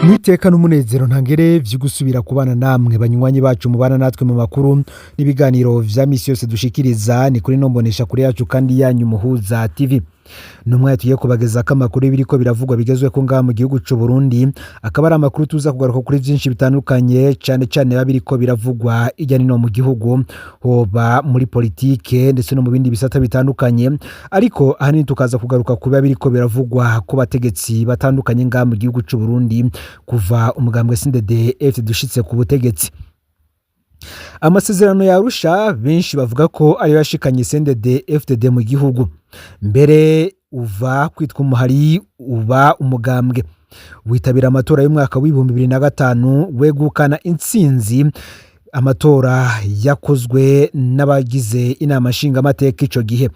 Niteka n'umunezero ntangere vyo gusubira kubana namwe banywanyi bacu mubana natwe mu makuru n'ibiganiro vya misi yose dushikiriza. Ni kuri nombonesha kuri yacu kandi yanyu Muhuza TV. Ni umwanya tugiye kubagezako amakuru y'ibiriko biravugwa bigezweho ngaha mu gihugu c'u Burundi, akaba ari amakuru tuza kugaruka kuri vyinshi bitandukanye, cane cane biba biriko biravugwa irya nino mu gihugu, hoba muri politike ndetse no mu bindi bisata bitandukanye, ariko ahanini tukaza kugaruka ku biba biriko biravugwa ku bategetsi batandukanye ngaha mu gihugu c'u Burundi kuva umugambwe CNDD FDD ushitse ku butegetsi. Amasezerano ya Arusha benshi bavuga ko ariyo yashikanye CNDD FDD mu gihugu, mbere uva kwitwa umuhari uba umugambwe, witabira amatora y'umwaka w'2005, wegukana intsinzi, amatora yakozwe n'abagize inama nshingamateka. Ico gihe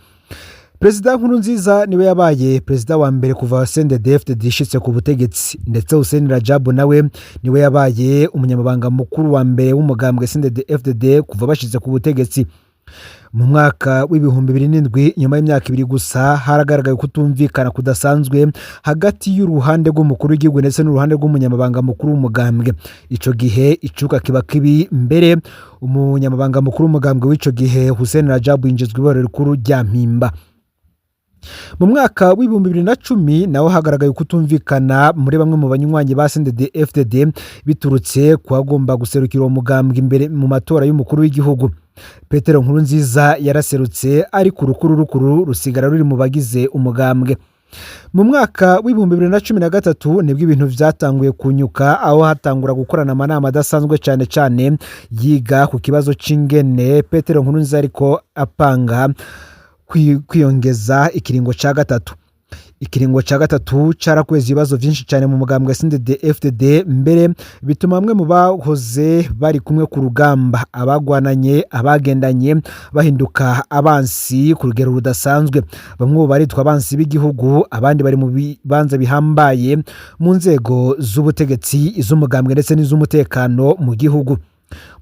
Perezida Nkurunziza niwe yabaye perezida wa mbere kuva CNDD FDD ishitse ku butegetsi, ndetse Hussein Rajabu nawe niwe yabaye umunyamabanga mukuru wa mbere w'umugambwe CNDD FDD kuva bashize ku butegetsi. Mu mwaka w'2007, nyuma y'imyaka 2 gusa, haragaragaye kutumvikana kudasanzwe hagati y'uruhande rw'umukuru w'igihugu ndetse n'uruhande rw'umunyamabanga mukuru w'umugambwe. Ico gihe icuka kiba kibi, mbere umunyamabanga mukuru w'umugambwe w'ico gihe Hussein Rajabu yinjizwa iborero rikuru rya Mpimba. Mu mwaka w'2010 naho hagaragaye kutumvikana muri bamwe mu banywanyi ba CNDD FDD, biturutse ku bagomba guserukira uwo mugambwe imbere mu matora y'umukuru w'igihugu. Petero Nkurunziza yaraserutse, ariko urukuru rukuru rusigara ruri mu bagize umugambwe. Mu mwaka w'2013 nibwo ibintu vyatanguye kunyuka, aho hatangura gukorana amanama adasanzwe, cane cane yiga ku kibazo c'ingene Petero Nkurunziza ariko apanga kwiyongeza ikiringo ca gatatu. Ikiringo ca gatatu carakweza ibibazo vyinshi cyane mu mugambwe CNDD FDD, mbere bituma bamwe mu bahoze bari kumwe ku rugamba, abagwananye, abagendanye, bahinduka abansi ku rugero rudasanzwe. Bamwe ubu baritwa abansi b'igihugu, abandi bari mu bibanza bihambaye mu nzego z'ubutegetsi, iz'umugambwe ndetse n'iz'umutekano mu gihugu,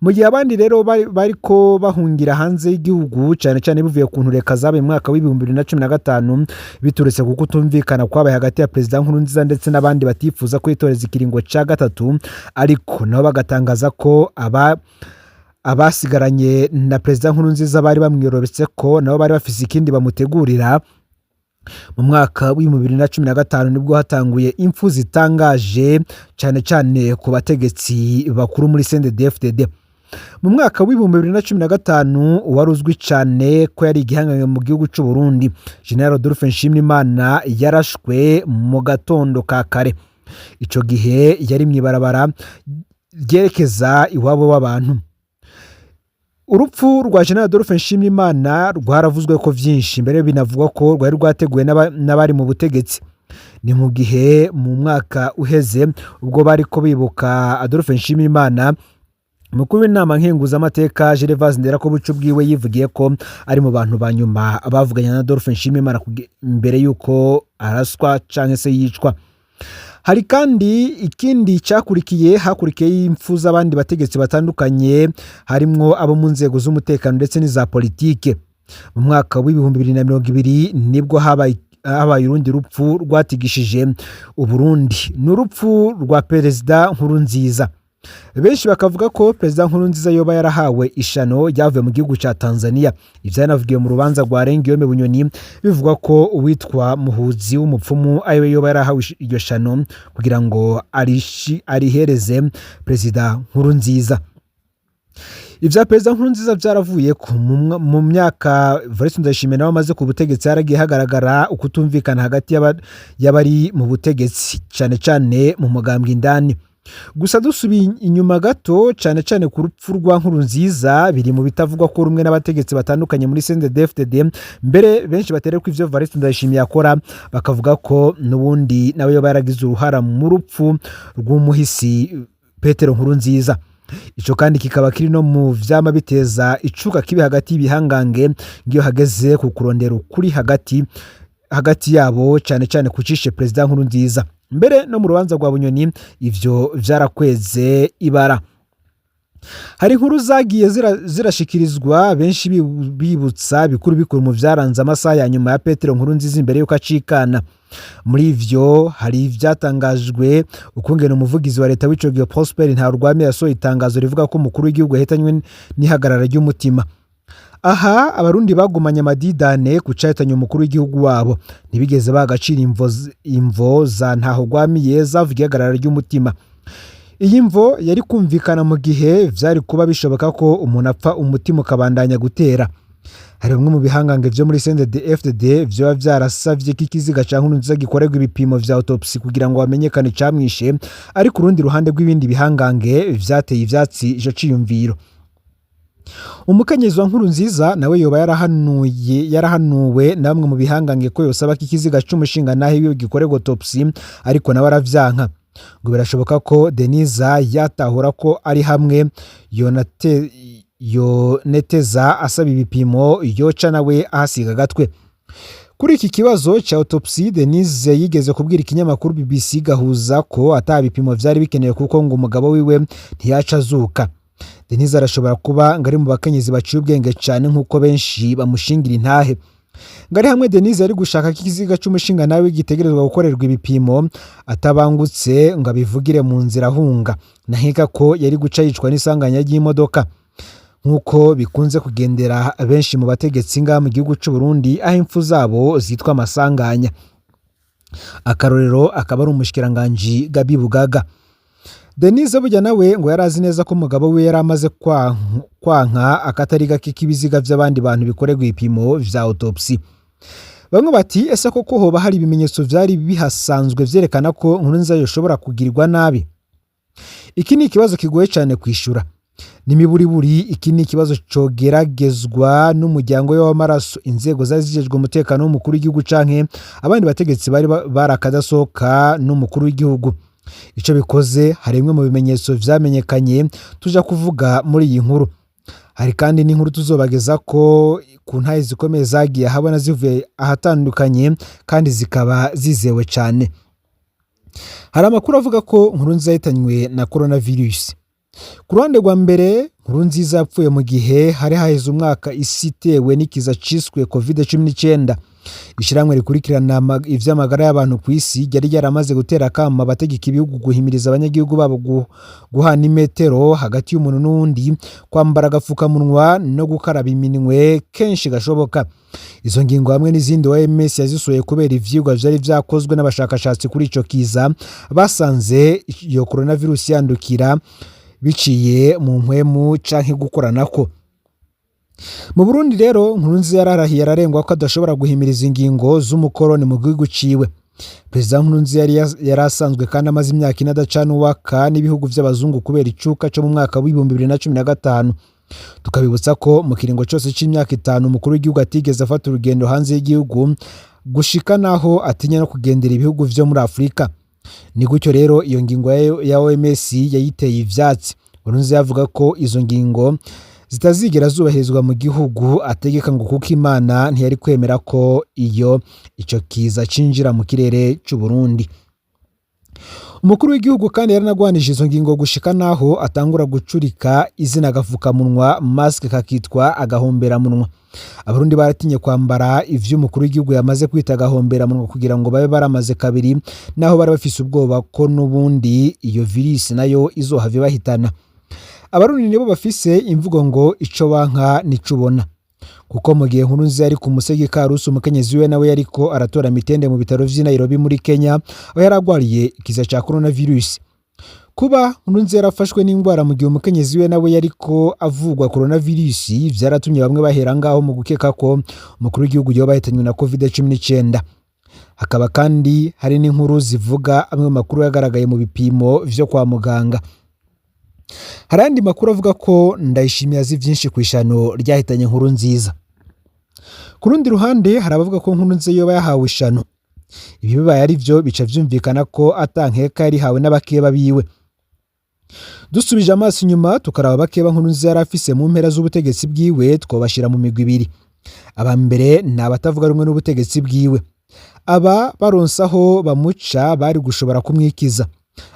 mu gihe abandi rero bariko bahungira hanze y'igihugu, cyane cyane bivuye ku ntureka zabaye mu mwaka w'2015, biturutse ku kutumvikana kwabaye hagati ya Perezida Nkurunziza ndetse n'abandi batifuza kwitoreza ikiringo cya gatatu, ariko nabo bagatangaza ko aba abasigaranye na Perezida Nkurunziza bari bamwiyorobetse, ko nabo bari bafise ikindi bamutegurira. Mu mwaka w'2015 nibwo hatanguye impfu zitangaje, cyane cyane ku bategetsi bakuru muri CNDD-FDD. Mu mwaka w'2015, uwari uzwi cyane ko yari igihangange mu gihugu cy'u Burundi, General Adolphe Nshimirimana, yarashwe mu gatondo ka kare. Ico gihe yari mu ibarabara ryerekeza iwabo w'abantu. Urupfu rwa General Adolphe Nshimirimana rwaravuzwe ko vyinshi, mbere binavugwa ko rwari rwateguwe n'abari mu butegetsi. Ni mu gihe mu mwaka uheze, ubwo bariko bibuka Adolphe Nshimirimana, umukuru w'inama nkenguzamateka Gervase Nderakobuca ubwiwe yivugiye ko ari mu bantu ba nyuma bavuganye na Adolphe Nshimirimana mbere y'uko araswa canke se yicwa. Hari kandi ikindi cyakurikiye, hakurikiye impfu z'abandi bategetsi batandukanye, harimwo abo mu nzego z'umutekano ndetse n'iza politike. Mu mwaka w'2020 nibwo habaye urundi rupfu rwatigishije Uburundi, ni urupfu rwa Perezida Nkurunziza. Benshi bakavuga ko Perezida Nkurunziza yoba yarahawe ishano ryavuye mu gihugu cya Tanzania. Ivyo yanavugiwe mu rubanza rwa Guillaume Bunyoni, bivugwa ko uwitwa Muhuzi w'umupfumu ariwe yoba yarahawe iryo shano kugira ngo arihereze Perezida Nkurunziza. Ivya Perezida Nkurunziza vyaravuye ko mu myaka Evariste Ndayishimiye nawe amaze ku butegetsi, haragiye hagaragara ukutumvikana hagati y'abari mu butegetsi, cane cane mu mugambwe indani. Gusa dusubiye inyuma gato, cane cane ku rupfu rwa Nkurunziza, biri mu bitavugwa ko rumwe n'abategetsi batandukanye muri CNDD-FDD. Mbere benshi batere ko ivyo Evariste Ndayishimiye akora, bakavuga ko n'ubundi nawe yoba yaragize uruhara mu rupfu rw'umuhisi Petero Nkurunziza. Ico kandi kikaba kiri no mu vyama biteza icuka kibi hagati y'ibihangange ngiyo hageze ku kurondera ukuri hagati yabo, cane cane kucishe Perezida Nkurunziza. Mbere no mu rubanza rwa Bunyoni ivyo vyarakweze ibara. Hari inkuru zagiye zirashikirizwa benshi bibutsa bikuru bikuru mu vyaranze amasaha ya nyuma ya Petero Nkurunziza imbere yuko acikana. Muri ivyo hari ivyatangajwe ukungene umuvugizi wa leta w'ico gihe Prosper Ntarwamiye yasohoye itangazo rivuga ko umukuru w'igihugu yahitanywe n'ihagarara ry'umutima. Aha Abarundi bagumanye amadidane ku cahitanye umukuru w'igihugu wabo, ntibigeze baha agaciro imvo za Ntahogwamiye zavuga ihagarara ry'umutima. Iyi mvo yari kumvikana mu gihe vyari kuba bishoboka ko umuntu apfa umutima ukabandanya gutera. Hari bimwe mu bihangange vyo muri CNDD-FDD vyoba vyarasavye ko ikiziga ca Nkurunziza gikorerwa ibipimo vya autopsy kugira ngo hamenyekane icamwishe, ariko urundi ruhande rw'ibindi bihangange vyateye ivyatsi ico ciyumviro. Umukenyezi wa Nkurunziza nawe yoba yarahanuwe na bamwe mu bihangange ko yosaba ko ikiziga c'umushingantahe wiwe gikorerwa autopsy, ariko nawe aravyanka. Ngo birashoboka ko Denise yatahura ko ari hamwe yoneteza asaba ibipimo yoca nawe ahasiga agatwe. Kuri iki kibazo ca autopsy, Denise yigeze kubwira ikinyamakuru BBC Gahuza ko ata bipimo vyari bikenewe kuko ngo umugabo wiwe ntiyaca azuka. Denise arashobora kuba ngo ari mu bakenyezi baciye ubwenge cane nk'uko benshi bamushingira intahe. Ngo ari hamwe Denise yari gushaka ko ikiziga c'umushingantahe gitegerezwa gukorerwa ibipimo atabangutse ngo abivugire mu nzira ahunga, nahiga ko yari guca yicwa n'isanganya ry'imodoka nk'uko bikunze kugendera benshi mu bategetsi ngaha mu gihugu c'u Burundi, aho impfu zabo zitwa amasanganya. Akarorero akaba ari umushikiranganji Gabi Bugaga. Denise burya nawe ngo yari azi neza ko umugabo we yari amaze kwanka akatari gake k'ibiziga vy'abandi bantu bikorerwa ibipimo vya autopsy. Bamwe bati: ese koko hoba hari ibimenyetso vyari bihasanzwe vyerekana ko Nkurunziza yoshobora kugirirwa nabi? Iki ni ikibazo kigoye cane kwishura. N'imiburiburi iki ni ikibazo cogeragezwa n'umuryango we w'amaraso, inzego zari zijejwe umutekano w'umukuru w'igihugu canke abandi bategetsi bari barakadasohoka n'umukuru w'igihugu. Ico bikoze, hari bimwe mu bimenyetso vyamenyekanye tuja kuvuga muri iyi nkuru. Hari kandi n'inkuru tuzobageza ko ku ntahe zikomeye zagiye ahabona zivuye ahatandukanye kandi zikaba zizewe cane. Hari amakuru avuga ko Nkurunziza yahitanywe na coronavirus. Ku ruhande rwa mbere, Nkurunziza yapfuye mu gihe hari haheze umwaka isi itewe n'ikiza ciswe COVID-19. Ishirahamwe rikurikirana ivy'amagara y'abantu ku isi ryari ryaramaze gutera akamo abategeka ibihugu guhimiriza abanyagihugu babo guhana imetero hagati y'umuntu n'uwundi, kwambara agapfukamunwa no gukaraba iminwe kenshi gashoboka. Izo ngingo hamwe n'izindi OMS yazisohoye kubera ivyigwa vyari vyakozwe n'abashakashatsi kuri ico kiza, basanze iyo coronavirus yandukira biciye mu mpwemu canke gukoranako. Mu Burundi rero, Nkurunziza yararahiye ararengwa ko adashobora guhimiriza ingingo z'umukoroni mu gihugu ciwe. Perezida Nkurunziza yari asanzwe kandi amaze imyaka 4 adacana uwaka n'ibihugu vy'abazungu kubera icuka co mu mwaka w'2015. Tukabibutsa ko mu kiringo cose c'imyaka 5 umukuru w'igihugu atigeze afata urugendo hanze y'igihugu, gushika naho atinya no kugendera ibihugu vyo muri Afurika. Ni gutyo rero iyo ngingo ya OMS yayiteye ivyatsi. Nkurunziza yavuga ko izo ngingo zitazigera zubahirizwa mu gihugu ategeka, ngo kuko Imana ntiyari kwemera ko iyo ico kiza cinjira mu kirere c'u Burundi. Umukuru w'igihugu kandi yaranagwanije izo ngingo gushika naho atangura gucurika izina agapfukamunwa masque kakitwa agahomberamunwa. Abarundi baratinye kwambara ivyo umukuru w'igihugu yamaze kwita agahomberamunwa kugira ngo babe baramaze kabiri, naho bari bafise ubwoba ko n'ubundi iyo virus nayo izohava ibahitana. Abarundi nibo bafise imvugo ngo ico wanka nico ubona, kuko mu gihe Nkurunziza yari ku musegi Karusi, umukenyezi wiwe nawe yariko aratora mitende mu bitaro vy'i Nairobi muri Kenya, aho yari agwariye ikiza ca coronavirus. Kuba Nkurunziza yarafashwe n'indwara mu gihe umukenyezi wiwe nawe yariko avugwa coronavirus vyaratumye bamwe bahera ngaho mu gukeka ko umukuru w'igihugu yoba yahitanywe na COVID-19. Hakaba kandi hari n'inkuru zivuga amwe mu makuru yagaragaye mu bipimo vyo kwa muganga. Hari ayandi makuru avuga ko Ndayishimiye azi vyinshi kw'ishano ryahitanye Nkurunziza. Ku rundi ruhande, hari abavuga ko Nkurunziza yoba yahawe ishano. Ibi bibaye ari vyo, bica vyumvikana ko ata nkeka yarihawe n'abakeba biwe. Dusubije amaso inyuma tukaraba abakeba Nkurunziza yari afise mu mpera z'ubutegetsi bwiwe, twobashira mu migwi ibiri. Aba mbere ni abatavuga rumwe n'ubutegetsi bwiwe. Aba baronse aho bamuca bari gushobora kumwikiza.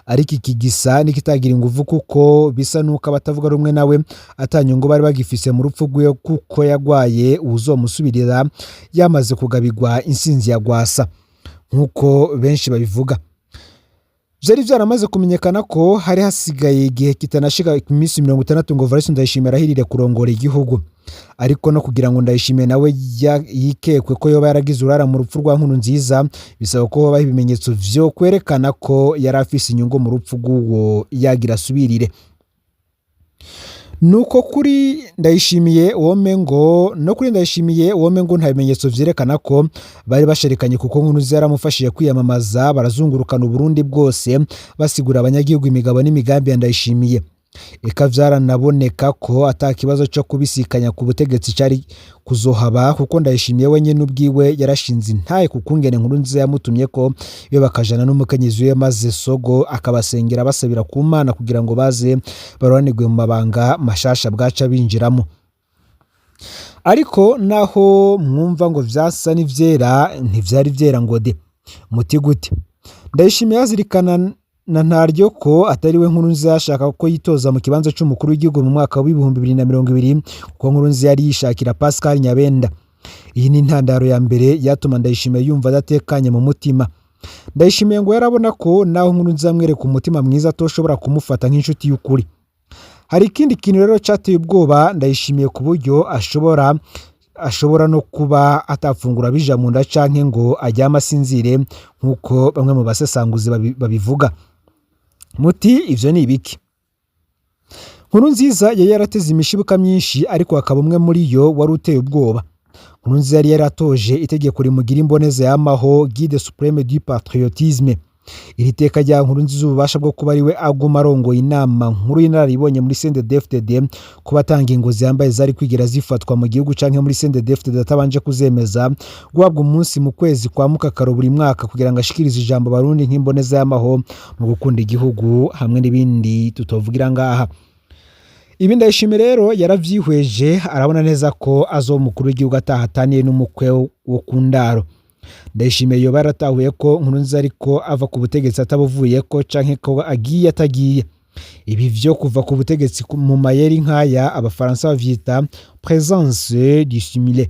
Ariko iki gisa n'ikitagira inguvu, kuko bisa n'uko abatavuga rumwe nawe atanyungu bari bagifise mu rupfu rwiwe, kuko yagwaye uwuzomusubirira yamaze kugabirwa insinzi ya Gwasa nk'uko benshi babivuga. Vyari vyaramaze kumenyekana ko hari hasigaye igihe kitanashika iminsi 60 ngo Evariste Ndayishimiye arahirire kurongora igihugu. Ariko no kugira ngo Ndayishimiye nawe yikekwe ko yoba yaragize uruhara mu rupfu rwa Nkurunziza, bisaba ko hobaho ibimenyetso vyo kwerekana ko yari afise inyungu mu rupfu rw'uwo yagira asubirire. Nuko kuri Ndayishimiye womengo no kuri Ndayishimiye womengo nta bimenyetso vyerekana ko bari basherekanye, kuko Nkurunziza yaramufashije kwiyamamaza, barazungurukana Uburundi bwose basigura abanyagihugu imigabo n'imigambi ya Ndayishimiye. Eka vyaranaboneka ko ata kibazo co kubisikanya ku butegetsi cari kuzohaba, kuko Ndayishimiye we nyene ubwiwe yarashinze intahe ku kungene Nkurunziza yamutumye ko iyo bakajana n'umukenyezi wiwe, maze Sogo akabasengera basabira ku Mana kugira ngo baze baroranirwe mu mabanga mashasha bwaca binjiramo. Ariko naho mwumva ngo vyasa n'ivyera, ntivyari vyera ngo de. Muti gute? Ndayishimiye yazirikana na ntaryo ko atari we Nkurunziza yashaka ko yitoza mu kibanza c'umukuru w'igihugu mu mwaka w'2020, kuko Nkurunziza yari yishakira Pascal Nyabenda. Iyi ni intandaro ya mbere yatuma Ndayishimiye yumva adatekanye mu mutima. Ndayishimiye ngo yarabona ko naho Nkurunziza amwereka umutima mwiza, atoshobora kumufata nk'inshuti y'ukuri. Hari ikindi kintu rero cateye ubwoba Ndayishimiye, ku buryo ashobora no kuba atafungura bija mu nda canke ngo aryame asinzire, nk'uko bamwe mu basesanguzi babivuga. Muti ivyo ni ibiki? Nkurunziza yari yarateze imishibuka myinshi, ariko hakaba umwe muri yo wari uteye ubwoba. Nkurunziza yari yaratoje itegeko rimugira imboneza yamaho, guide suprême du patriotisme. Iri teka rya Nkurunziza ububasha bwo kuba ariwe aguma arongoye inama nkuru y'inararibonye muri CNDD-FDD, kuba atanga ingo ziyambaye zari kwigira zifatwa mu gihugu canke muri CNDD-FDD atabanje kuzemeza, guhabwa umunsi mu kwezi kwa mukakaro buri mwaka kugira ngo ashikirize ijambo Barundi nk'imboneza y'amaho mu gukunda igihugu, hamwe n'ibindi tutovugira ngaha. Ibi Ndayishimiye rero yaravyihweje, arabona neza ko azoba umukuru w'igihugu atahataniye n'umukwe wo ku ndaro. Ndayishimiye yoba yaratahuye ko Nkurunziza ariko ava ku butegetsi atabuvuyeko, canke ko agiye atagiye. Ibi vyo kuva ku butegetsi mu mayeri nk'aya abafaransa bavyita présence dissimulée.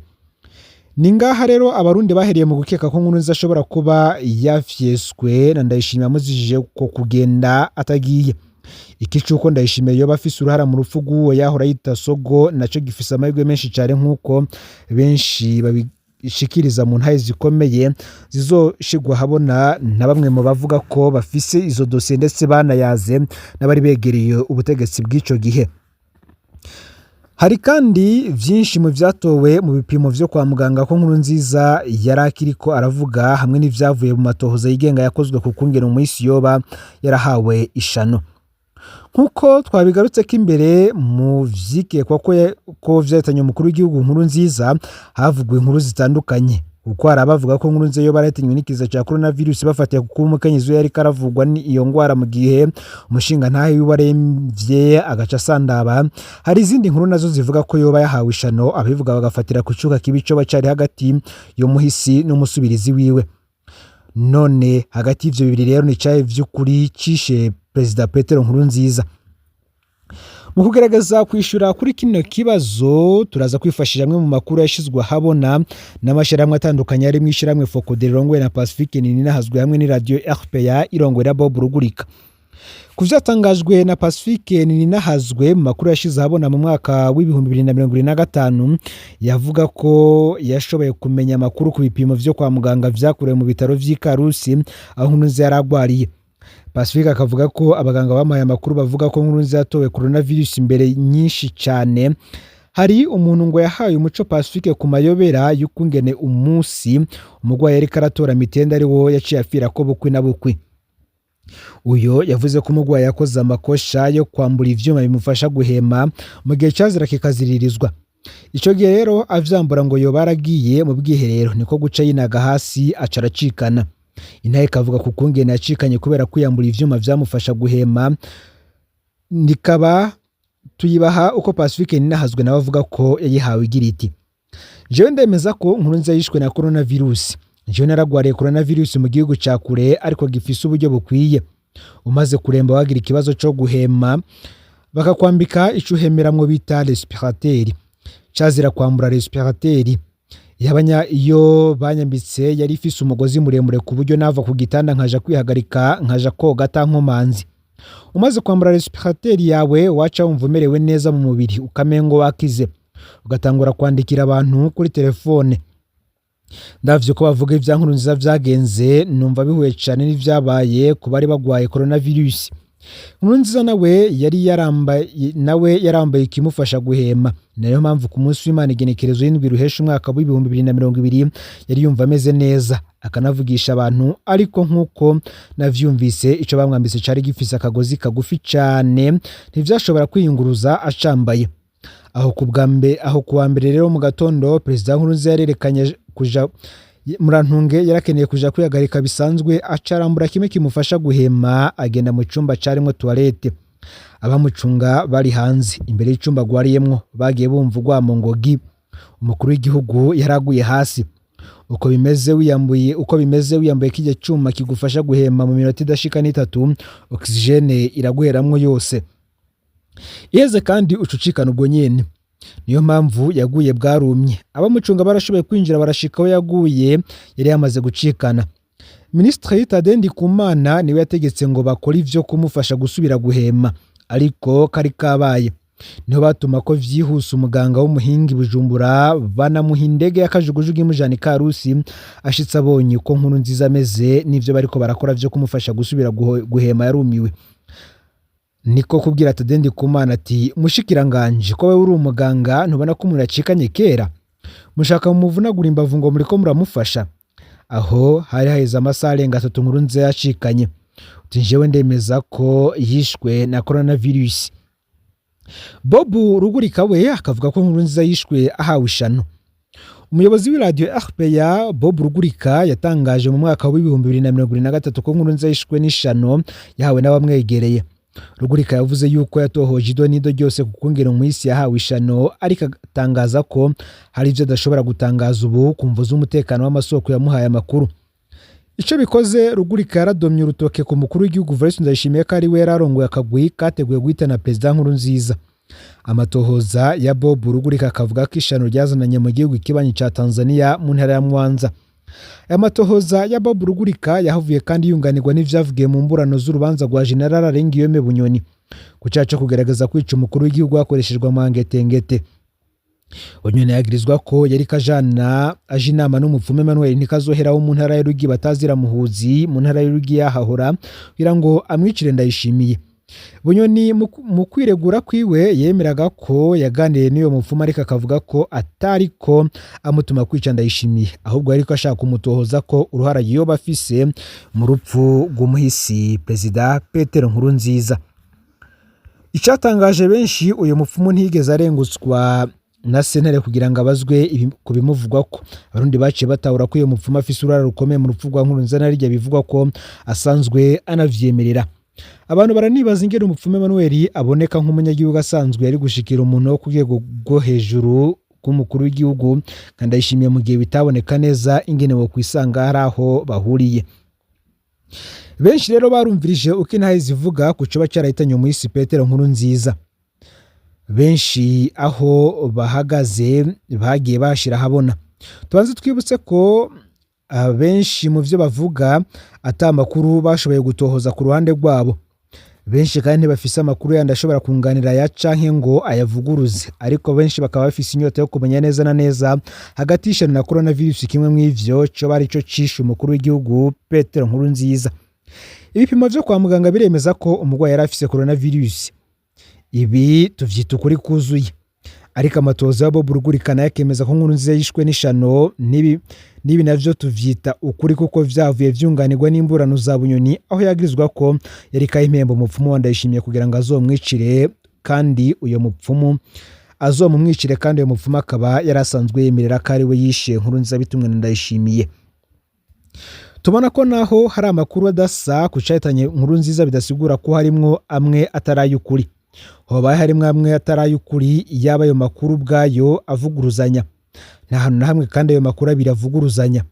Ni ngaha rero Abarundi bahereye mu gukeka ko Nkurunziza ashobora kuba yafyeswe na Ndayishimiye amuzijije ko kugenda atagiye. Iki c'uko Ndayishimiye yoba afise uruhara mu rupfu rw'uwo yahora yita Sogo naco gifise amahirwe menshi cane, nk'uko benshi babishikiriza mu ntahe zikomeye zizoshigwa habona na bamwe mu bavuga ko bafise izo dosiye, ndetse banayaze n'abari begereye ubutegetsi bw'ico gihe. Hari kandi vyinshi mu vyatowe mu bipimo vyo kwa muganga ko Nkurunziza yari akiriko aravuga, hamwe n'ivyavuye mu matohoza yigenga yakozwe ku kungene umuhisi yoba yarahawe ishano. Nk'uko twabigarutseko imbere mu vyikekwa ko vyahitanye umukuru w'igihugu Nkurunziza, havugwa inkuru zitandukanye, kuko hari abavuga ko Nkurunziza yoba yarahitanywe n'ikiza ca coronavirus, bafatiye kuko umukenyezi we yariko aravugwa ni iyo ngwara mu gihe umushingantahe wiwe aremvye agaca asandaba. Hari izindi nkuru nazo zivuga ko yoba yahawe ishano, abivuga bagafatira ku cuka kibi coba cari hagati y'umuhisi n'umusubirizi wiwe. None hagati y'ivyo bibiri rero, ni icahe vy'ukuri cishe Perezida Petero Nkurunziza? Mu kugerageza kwishyura kuri kino kibazo, turaza kwifashisha amwe mu makuru yashyizwe ahabona n'amashyirahamwe atandukanye, harimo ishyirahamwe FOCODE rirongowe na Pacifique Nininahazwe hamwe n'iradiyo RPA irongowe na Bob Rugurika. Ku vyatangajwe na Pacifique Nininahazwe mu makuru yashize ahabona mu mwaka w'2025, yavuga ko yashoboye kumenya amakuru ku bipimo vyo kwa muganga vyakorewe mu bitaro vy'i Karusi aho Nkurunziza yari agwariye. Pacifique akavuga ko abaganga bamuhaye amakuru bavuga ko Nkurunziza yatowe coronavirus imbere nyinshi cyane. Hari umuntu ngo yahaye umuco Pacifique ku mayobera y'ukungene umunsi umurwayi yariko aratora mitende ari wo yaciye apfira ko bukwi na bukwi. Uyo yavuze ko umurwayi yakoze amakosha yo kwambura ivyuma bimufasha guhema mu gihe cazira kikaziririzwa. Ico gihe rero avyambura ngo yoba yaragiye mu bwiherero, niko guca yinaga hasi aca aracikana. Intahe ikavuga ku kungene yacikanye kubera kwiyambura ivyuma vyamufasha guhema, nikaba tuyibaha uko Pacifique Ninahazwe nawe avuga ko yayihawe, igira iti: "Jewe ndemeza ko Nkurunziza yishwe na coronavirus. Jewe naragwariye coronavirus mu gihugu ca kure, ariko gifise uburyo bukwiye." Umaze kuremba wagira ikibazo co guhema, bakakwambika ico uhemeramwo bita respirateur. Cazira kwambura respirateur. Yabanya iyo banyambitse yari ifise umugozi muremure ku buryo nava ku gitanda nkaja kwihagarika, nkaja koga ata nkomanzi. Umaze kwambara respirateur yawe, waca wumva umerewe neza mu mubiri, ukamengo wakize, ugatangura kwandikira abantu kuri telefone. Ndavye ko bavuga ivya Nkurunziza vyagenze, numva bihuye cane n'ivyabaye ku bari bagwaye coronavirus. Nkurunziza nawe yarambaye ikimufasha guhema. Nayo mpamvu ku munsi w'Imana, igenekerezo y'indwi ruhesha umwaka w'2020, yari yumva ameze neza, akanavugisha abantu. Ariko nk'uko navyumvise, ico bamwambitse cari gifise akagozi kagufi cane, ntivyashobora kwiyunguruza acambaye. Aho kuwa mbere rero mu gatondo, Perezida Nkurunziza yarerekanye kuja, murantunge, yarakeneye kuja kwihagarika bisanzwe, acarambura kimwe kimufasha guhema, agenda mu cumba carimwo toilette. Abamucunga bari hanze imbere y'icumba agwariyemwo bagiye bumva urwamo ngogi, umukuru w'igihugu yaraguye hasi. Uko bimeze wiyambuye kirya cuma kigufasha guhema, mu minota idashika n'itatu oxygène iraguheramwo yose, iheze kandi ucucikana ubwo nyene. Niyo mpamvu yaguye bwarumye. Abamucunga barashoboye kwinjira, barashika aho yaguye yari yamaze gucikana. Minisitiri Tade Ndikumana niwe yategetse ngo bakore ivyo kumufasha gusubira guhema, ariko kari kabaye. Niho batuma ko vyihuse umuganga w'umuhinga i Bujumbura, banamuha indege y'akajugujugu imujana i Karusi. Ashitse abonye uko Nkurunziza ameze n'ivyo bariko barakora vyo kumufasha gusubira guhema, yarumiwe. Niko kubwira Tade Ndikumana ati: "Mushikiranganje, ko wewe uri umuganga, ntubona ko umuntu acikanye kera? Mushaka mumuvunagura imbavu ngo muriko muramufasha?" Aho hari haheze amasaha arenga 3 Nkurunziza yacikanye. Uti: "Jewe ndemeza ko yishwe na coronavirus." Bob Rugurika we akavuga ko Nkurunziza yishwe ahawe ishano. Umuyobozi w'iradiyo RPA, Bob Rugurika, yatangaje mu mwaka w'2023 ko Nkurunziza yishwe n'ishano yahawe n'abamwegereye. Rugurika yavuze yuko yatohoje ido n'ido ryose ku kungena umuhisi yahawe ishano, ariko atangaza ko hari ibyo adashobora gutangaza ubu ku mvo z'umutekano w'amasoko yamuhaye amakuru. Ico bikoze, Rugurika yaradomye urutoke ku mukuru w'igihugu Evariste Ndayishimiye ko ari we yari arongoye akagwi kateguye guhitana Perezida Nkurunziza. Amatohoza ya Bob Rugurika akavuga ko ishano ryazananye mu gihugu ikibanyi ca Tanzania, mu ntara ya Mwanza. Aya matohoza ya Bob Rugurika yahavuye kandi yunganirwa n'ivyavugiye mu mburano z'urubanza rwa General Alain Bunyoni ku caha co kugerageza kwica umukuru w'igihugu hakoreshejwe amangetengete. Bunyoni yagirizwa ko yari kajana aje inama n'umupfumu Emmanuel Ntikazohera wo mu ntara ya Ruyigi, batazira Muhuzi, mu ntara ya Ruyigi yahahora, kugira ngo amwicire Ndayishimiye. Bunyoni mu kwiregura kwiwe yemeraga ko yaganiriye n'uyo mupfumu, ariko akavuga ko atariko amutuma kwica Ndayishimiye, ahubwo ariko ashaka kumutohoza ko uruhara yoba afise mu rupfu rw'umuhisi Perezida Petero Nkurunziza. Icatangaje benshi, uyu mupfumu ntiyigeze arengutswa na sentare kugira ngo abazwe ku bimuvugwako. Abarundi baciye batahura ko uyu mupfumu afise uruhara rukomeye mu rupfu rwa Nkurunziza, narirya bivugwa ko asanzwe anavyemerera. Abantu baranibaza ingene umupfumu Emmanuel aboneka nk'umunyagihugu asanzwe yari gushikira umuntu wo ku rwego rwo hejuru rw'umukuru w'igihugu nka Ndayishimiye, mu gihe bitaboneka neza ingene bokwisanga hari aho bahuriye. Benshi rero barumvirije uko intahe zivuga ku coba carahitanye umuhisi Petero Nkurunziza. Benshi aho bahagaze bagiye bashira ahabona. Tubanze twibutse ko abenshi mu vyo bavuga ata amakuru bashoboye gutohoza ku ruhande rwabo. Benshi kandi ntibafise amakuru yandi ashobora kunganira aya canke ngo ayavuguruze, ariko benshi bakaba bafise inyota yo kumenya neza na neza hagati y'ishano na coronavirus kimwe mw'ivyo coba arico cishe umukuru w'igihugu Petero Nkurunziza. Ibipimo vyo kwa muganga biremeza ko umurwayi yari afise coronavirus. Ibi tuvyita ukuri kuzuye, ariko amatohoza ya Bob Rugurika nayo akemeza ko Nkurunziza yishwe n'ishano. N'ibi navyo tuvyita ukuri kuko vyavuye vyunganirwa n'imburano za Bunyoni, aho yagirizwa ko yari kayimpembo umupfumu wa Ndayishimiye kugira ngo azomwicire, kandi uyo mupfumu azomumwicire, kandi uyo mupfumu akaba yari asanzwe yemerera ko ari we yishe Nkurunziza bitumwe na Ndayishimiye. Tubona ko naho hari amakuru adasa ku cahitanye Nkurunziza, bidasigura ko harimwo amwe atari ay'ukuri. Hobaye harimwo amwe atari ay'ukuri yaba ayo makuru ubwayo avuguruzanya. Nta hantu na hamwe kandi ayo makuru abiri avuguruzanya.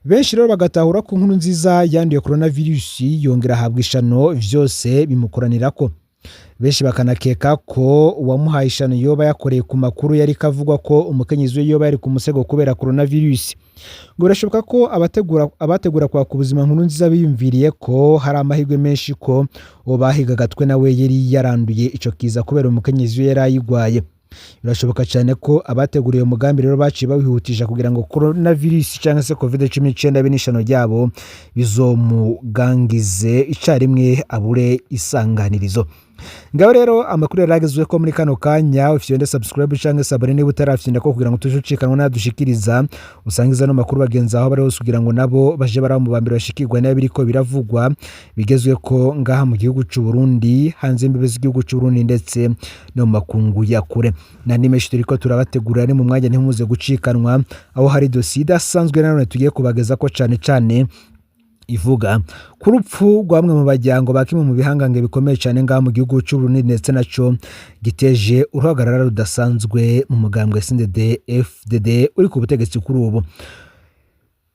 Benshi rero bagatahura ko Nkurunziza yanduye coronavirus, yongera ahabwa ishano, vyose bimukoranirako. Benshi bakanakeka ko uwamuhaye ishano yoba yakoreye ku makuru yari kavugwa ko umukenyezi we yoba yari ku musego kubera coronavirus. Ngo birashoboka ko abategura kwaka ubuzima Nkurunziza biyumviriye ko hari amahirwe menshi ko uwo bahiga agatwe nawe yari yaranduye ico kiza kubera umukenyezi we yari ayigwaye. Birashoboka cyane ko abateguriye uwo mugambi rero baciye bawihutisha kugira ngo coronavirus cyangwa se COVID-19 be n'ishano ryabo bizomugangize icarimwe, abure isanganirizo. Ngaho rero amakuru yaragezwe ko muri kano kanya. Ufyonde subscribe cyangwa s'abonner niba utarafyonda ko, kugira ngo tuje ucikanwa nadushikiriza. Usangiza no makuru bagenzi aho bari hose, kugira ngo nabo baje bari mu bambere bashikirwa nayo biriko biravugwa bigezwe ko ngaha mu gihugu c'u Burundi, hanze y'imbibe z'igihugu c'u Burundi, ndetse no mu makungu ya kure. N'andi menshi turiko turabategurira ni mu mwanya, ntimuze gucikanwa, aho hari dosiye idasanzwe nanone tugiye kubageza ko, cane cane ivuga ku rupfu rwa bamwe mu bajyango ba kimwe mu bihangange bikomeye cyane ngaha mu gihugu cy'u Burundi, ndetse naco giteje uruhagarara rudasanzwe mu mugambwe CNDD FDD uri ku butegetsi kuri ubu.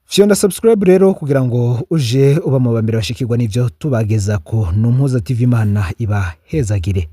Fyonda subscribe rero kugira ngo uje uba mu bambere bashikirwa n'ivyo tubageza ko. Numpuza TV, Imana ibahezagire.